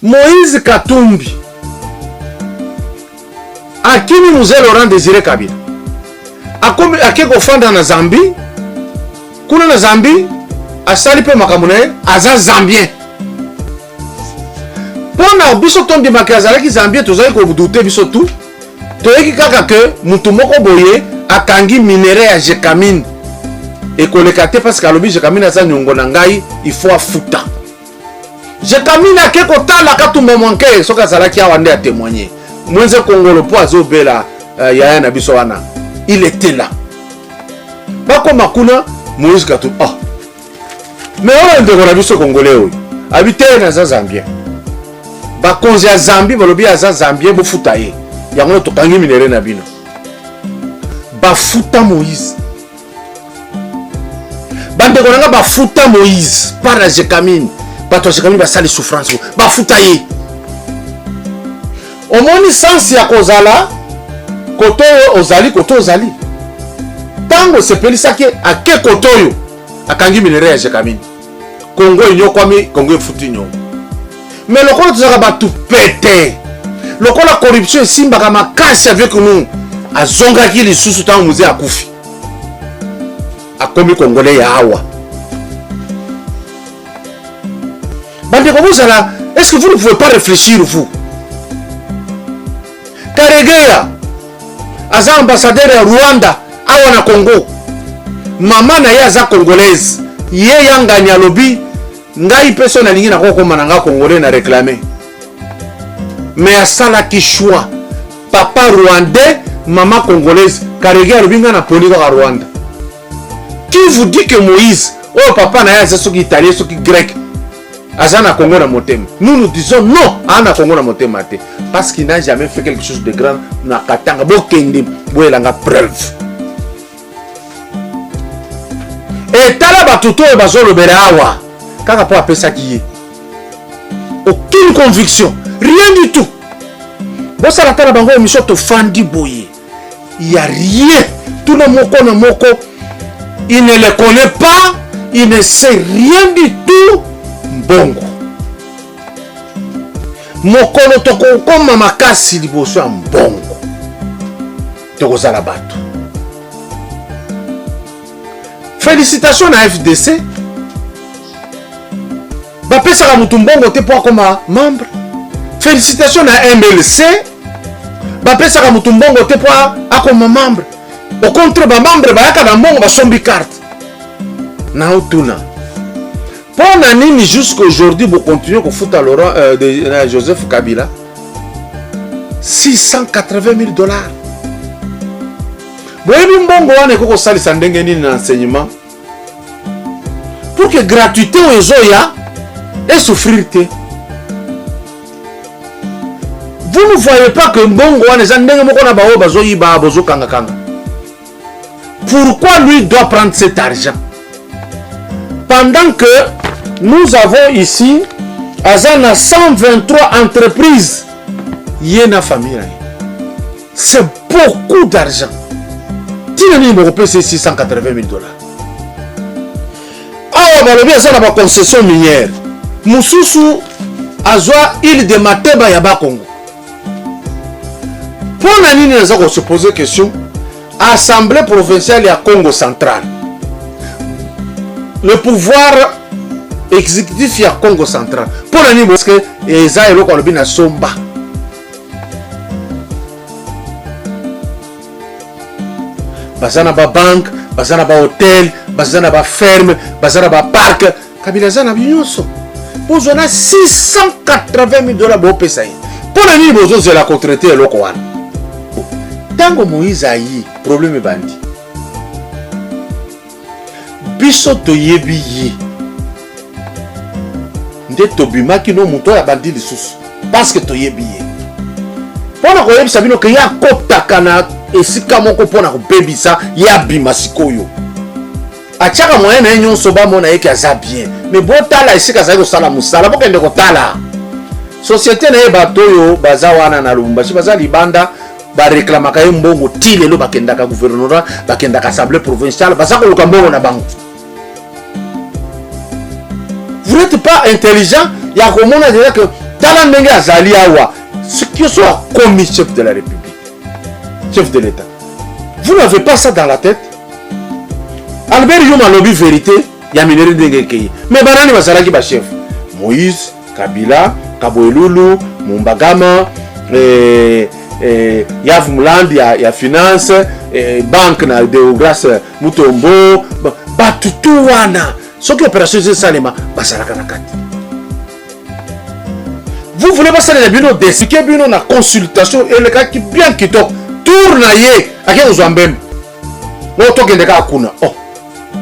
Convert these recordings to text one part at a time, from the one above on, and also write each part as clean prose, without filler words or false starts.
Moïse Katumbi akimi Mzee Laurent Désiré Kabila akomi ake kofanda na Zambie. Kuna na Zambie asali mpe makambo na ye, aza Zambien. Mpo na biso tondimaki azalaki Zambien, tozali kodute biso tu toyeki kaka ke mutu moko boye akangi minerai ya Gécamines ekoleka te, parce que alobi Gécamines aza niongo na ngai, il faut afuta. Gécamines ake kotala Katumba Mwanke, soki azalaki awa nde atémoigner Mwenze Kongolo mpo azobela yaya na biso wana, il était là. Bakoma kuna Moïse Katumbi, ah mais oyo ndeko na biso congolais oyo abi te, naza Zambien. Bakonzi ya Zambie balobi aza Zambien, bofuta ye, yango tokangi minerai na bino. Bafuta Moïse, bandeko na nga, bafuta Moïse par la Gécamines. Bato ya Gécamines basali souffrance, bafuta ye. Omoni sens ya kozala kote oyo ozali, kote ozali ntango osepelisaki ake kote oyo akangi minerai ya Gécamines. Kongo enyokwami, Kongo efuti nyongo. Mais lokola tozalaka bato pete, lokola corruption esimbaka makasi avec nous, azongaki lisusu ntango Mzee akufi, akomi congolais ya awa. Bandeko, bozala, est-ce que vous ne pouvez pas réfléchir, vous? Karegeya aza ambassadeur ya Rwanda awa na Congo, mama na ye aza congolaise. Ye yangani alobi ngai mpe so nalingi nakokoma na nga congolais na réclame, mais asalaki choix, papa rwandais, mama congolaise. Karegeya alobi ngai naponi kaka Rwanda. Qui vous dit que Moïse oyo papa na ye aza soki italien, soki grec, aza na Congo na motema? Nous, nous disons non, aza na Congo na motema te, parce qu'il n'a jamais fait quelque chose de grand na Katanga. Bokende boyelanga preuve. Etala bato to oyo bazolobela awa kaka mpo apesaki ye aucune conviction, rien du tout. Bosala tala bango émission, tofandi boye, ya rien. Tuna moko na moko, il ne le connaît pas, il ne sait rien du tout. Mbongo, mokolo tokokoma makasi liboso ya mbongo, tokozala bato. Félicitation na FDC, bapesaka motu mbongo te mpo akoma membre. Félicitation na MLC, bapesaka motu mbongo te mpo akoma membre. Au contraire, bamembre bayaka na mbongo, basombi carte. Na otuna mpo na nini jusqu'aujourd'hui bocontinue kofuta Laurent na Joseph Kabila 680 000 $? Boyebi mbongo wana ekoki kosalisa ndenge nini na enseignement pour que gratuité oyo ezoya esouffrir te? Vous ne voyez pas que mbongo wana eza ndenge moko na baoyo bazoyiba, bozokangakanga? Pourquoi lui doit prendre cet argent pendant que nous avons ici aza na 123 entreprises, ye na famille na ye? C'est beaucoup d'argent. Ntina nini bokopesa 680 000 $? Awa balobi aza na baconcession minière mosusu, azwa île de Mateba ya Bakongo. Mpo na nini naza kose poser question? Assemblée provinciale ya Congo Central, le pouvoir exécutif ya Congo Central, mpo na nini? Parce que eza eloko alobi na somba. Baza na babanke, baza na bahotel, baza na baferme, baza na bapark. Kabila aza na nyonso. Bozwa na 680 000 $ bopesa ye mpo na nini? Bozozela kotraiter eloko wana. Ntango Moïse ayi, problème ebandi. Biso toyebi ye nde tobimaki no moto oyo abandi lisusu, parce que toyebi ye. Mpo na koyebisa bino ke ye akotaka na esika moko mpo na kobebisa, ye abima sikoyo, atiaka moyen na ye nyonso bamona ye ke aza bien. Mais botala esika azali kosala mosala, bokende kotala société na ye. Bato oyo baza wana na Lubumbashi, baza libanda, bareklamaka ye mbongo ti lelo. Bakendaka gouvernorat, bakendaka assemblée provinciale, baza koluka mbongo na bango. Vous n'êtes pas intelligent ya komona déjà que Tala ndenge azali awa, soki so akomi chef de la République, chef de l'État. Vous n'avez pas ça dans la tête? Albert Yuma alobi vérité ya minerais ndenge ekei. Mais banani bazalaki ba chef? Moïse, Kabila, Kabwelulu, Mumbagama, Yav Muland ya finance, banque na Deograce Mutombo, bato tu wana soki opération ezosalema bazalaka na kati. Vous voulez basalela bino desike bino na consultation elekaki bien kitoko, tour na ye ake kozwa mbemba oyo tokende kaka kuna. Oh,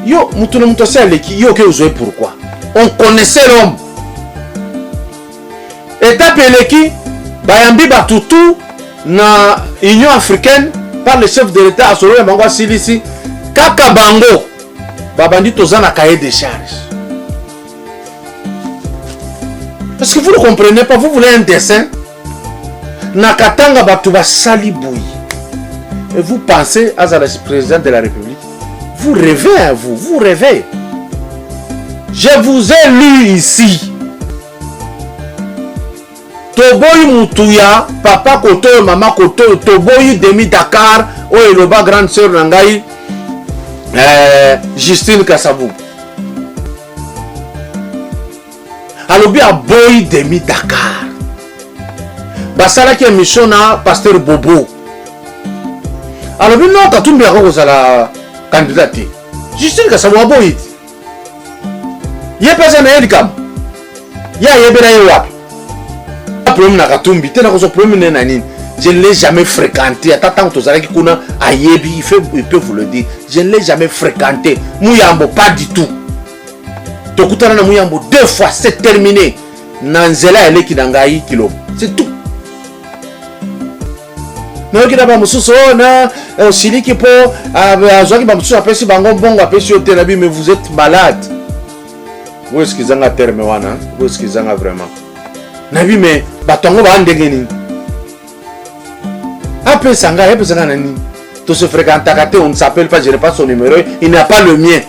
yo mutu na mutu asi aleki yo, oke kozwa ye pourquoi? On connaissait l'homme. Étape eleki, bayambi bato tu na Union africaine par le chef de l'État, asololi na bango, asilisi kaka bango babandi toza na cahier de charge. Parce que vous ne comprenez pas, vous voulez un dessin na Katanga, bato basali boye et vous pensez azala président de la République. Vous rêvez, hein, vous vous rêvez. Je vous ai lu ici, toboyi mutu ya papa kotoyo, mama kotoyo, toboyi demi Dakar oyo eloba grande sœur na ngai Justine Kasavu, alobi aboyi demi Dakar. Basalaki émission na pasteur Bobo, alobi non, Katumbi ako kozala candidat te. Justine Kasavu aboyi te, ye mpe aza na ye likambo, ye ayebela ye wapi problème na Katumbi te, nakozwa problème ne na nini? Je ne l'ai jamais fréquenté. Ata ntango tozalaki kuna, ayebi, il peut vous le dire, je ne l'ai jamais fréquenté. Muyambo, pas du tout. Tokutana na Muyambo deux fois, c'est terminé, na nzela eleki na ngai kilo, c'est tout. Nayoki na bamosusu oyo na osiliki mpo azwaki bamosusu, apesi bango mbongo, apesi yo te. Nabi, mais vous êtes malade. Boexcusanga terme wana, boexcusanga vraiment. Nabi, mais bato yango baa ndenge nini? Apesa ngai, apesa ngai na nini? Tose fréquentaka te, on ne s'appelle pas, je n'ai pas son numéro, il n'a pas le mien.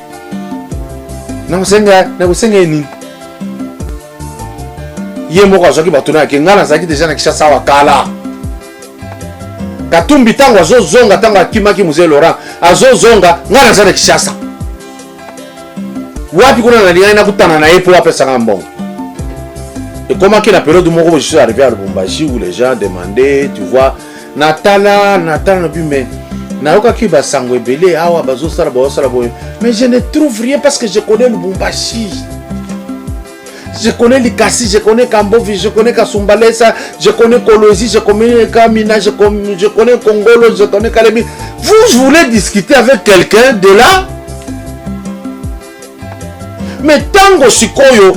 Nakosenga, nakosenga ye nini? Ye moko azwaki bato na yake, ngai nazalaki deja na Kinshasa awa kala. Katumbi ntango azozonga, ntango akimaki Mzee Laurent azozonga, ngai naza na Kinshasa. Wapi kuna nalingaki nakutana na ye mpo apesanga mbongo? Ekomaki na période moko, je suis arrivé à Lubumbashi où les gens demandaient, tu vois, natala natala na bi, mais nayokaki basango ebele awa, bazosala bazosala boye, mais je ne trouve rien parce que je connais Lubumbashi, je connais Likasi, je connais Kambovi, je connais Kasumbalesa, je connais Kolwezi, je connais Kamina, je connais Kongolo, je connais Kalemi. Vous voulez discuter avec quelqu'un de là? Mais tango sikoyo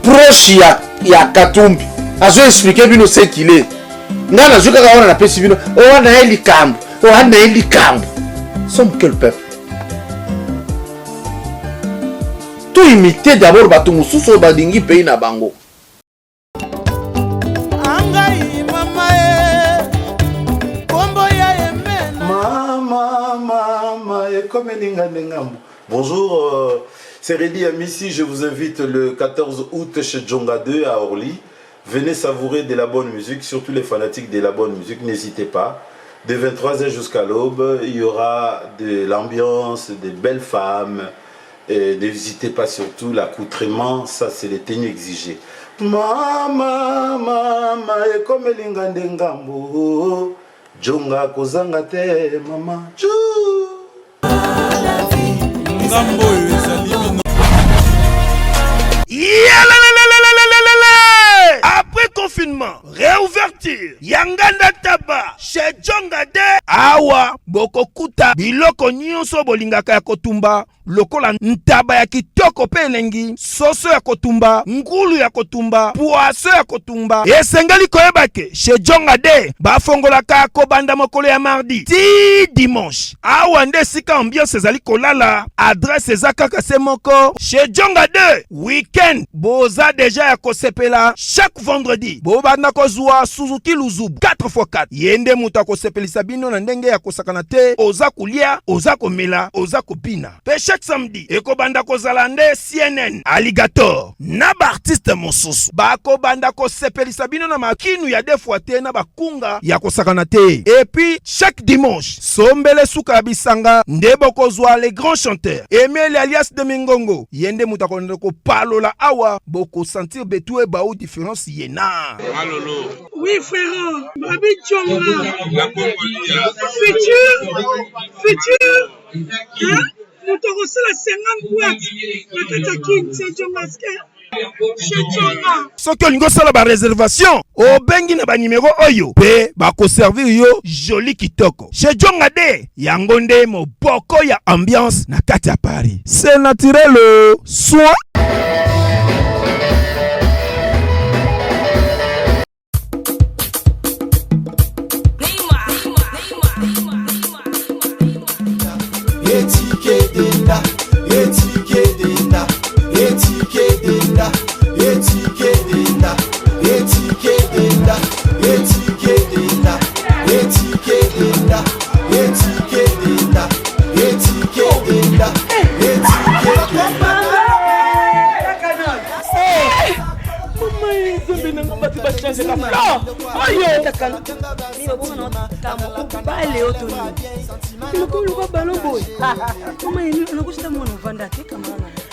proche ya Katumbi azo expliquer bino ce qu'il est, nga nazwi kaka wana, napesi bino oyo wana ye likambo, oyo wana ye likambo. Sommes quel peuple? To imiter d'abord bato mosusu oyo balingi pays na bango. Angai mama e kombo ya emena. Mama, mama, ekomeli nga nde ngambo. Bonjour, c'est Reddy Amisi. Je vous invite le 14 août chez Djonga 2 à Orly. Venez savourer de la bonne musique, surtout les fanatiques de la bonne musique, n'hésitez pas. De 23h jusqu'à l'aube, il y aura de l'ambiance, des belles femmes. Et n'hésitez pas surtout, l'accoutrement, ça c'est les tenues exigées. Mama, mama, ekomeli nga nde ngambo. Djonga kozanga te, mama. Tchou! Ngambo oyo ezali bino. Yalalalalalalalala! Après confinement, réouverture ya Nganda Taba chez Djonga de awa, bokokuta biloko nyonso bolingaka ya kotumba, lokola ntaba ya kitoko mpe elengi, soso ya kotumba, ngulu ya kotumba, poisson ya kotumba. Esengeli koyeba ke chez Djonga de bafongolaka kobanda mokolo ya mardi ti dimanche. Awa nde esika ambiance ezali kolala. Adresse eza kaka se moko, chez Djonga 2. Weekend boza deja ya kosepela. Chaque vendredi bobanda kozwa Suzuki Luzubu 4x4. Ye nde moto akosepelisa bino na ndenge ya kosakana. kosakana te, oza kolia, oza komela, oza kobina. Pe chaque samedi ekobanda kozala nde CNN, Alligator na ba artistes mosusu bakobanda kosepelisa bino na makinu ya deux fois te na bakunga ya kosakana te. Et puis chaque dimanche sombele suka ya bisanga nde bokozwa les grands chanteurs Emile alias de Mingongo, ye nde moto akolanda kopalola awa, bokosentir betu ebau difference ye na Malolo. Oui frère, Babi Djonga. Futur, futur, hein? Moto akosala 50 boîte na kati ya kin, c'est Djonga ske. Chez Djonga. Soki olingi osala ba reservation, obengi na ba numero oyo pe bakoservir yo joli kitoko. Chez Djonga de yango nde moboko ya ambiance na kati ya Paris. C'est naturel soin.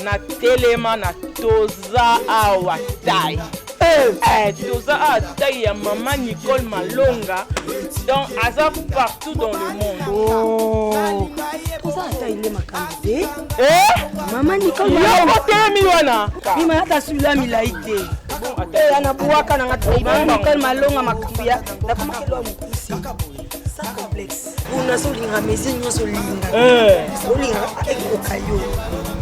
Natelema na toza awa tai eh. Eh, toza awa tai ya mama Nicole Malonga, donc aza partout dans le monde. Oh. Toza ata ile makambo te. Eh? Mama Nicole Malonga telemi wana. Mima ata sula milai te. Eh, anabuaka nanga mama Nicole Malonga makambo ya nakomaki lwa mokusi. Sans complexe. Kuna so olinga mesure nyonso olinga. Eh. Olinga ekoka yo.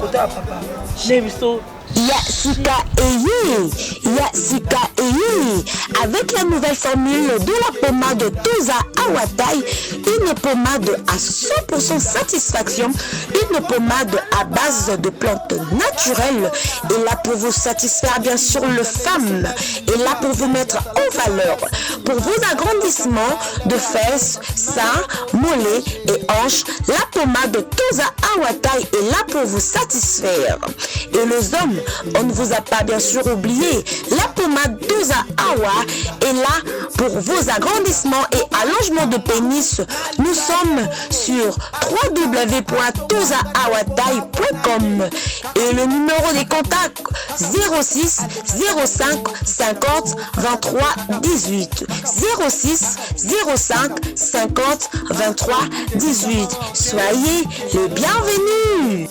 Kota ya papa. Ne biso Ya Sika Eye, Ya Sika Eye, avec la nouvelle formule de la pommade Toza Awatai, une pommade à 100% satisfaction, une pommade à base de plantes naturelles, et là pour vous satisfaire bien sûr le femme, et là pour vous mettre en valeur, pour vos agrandissements de fesses, seins, mollets et hanches, la pommade Toza Awatai est là pour vous satisfaire. Et les hommes, on ne vous a pas bien sûr oublié, la pommade Toza Awa est là pour vos agrandissements et allongements de pénis. Nous sommes sur www.tozaawatai.com et le numéro des contacts 06 05 50 23 18 06 05 50 23 18. Soyez les bienvenus.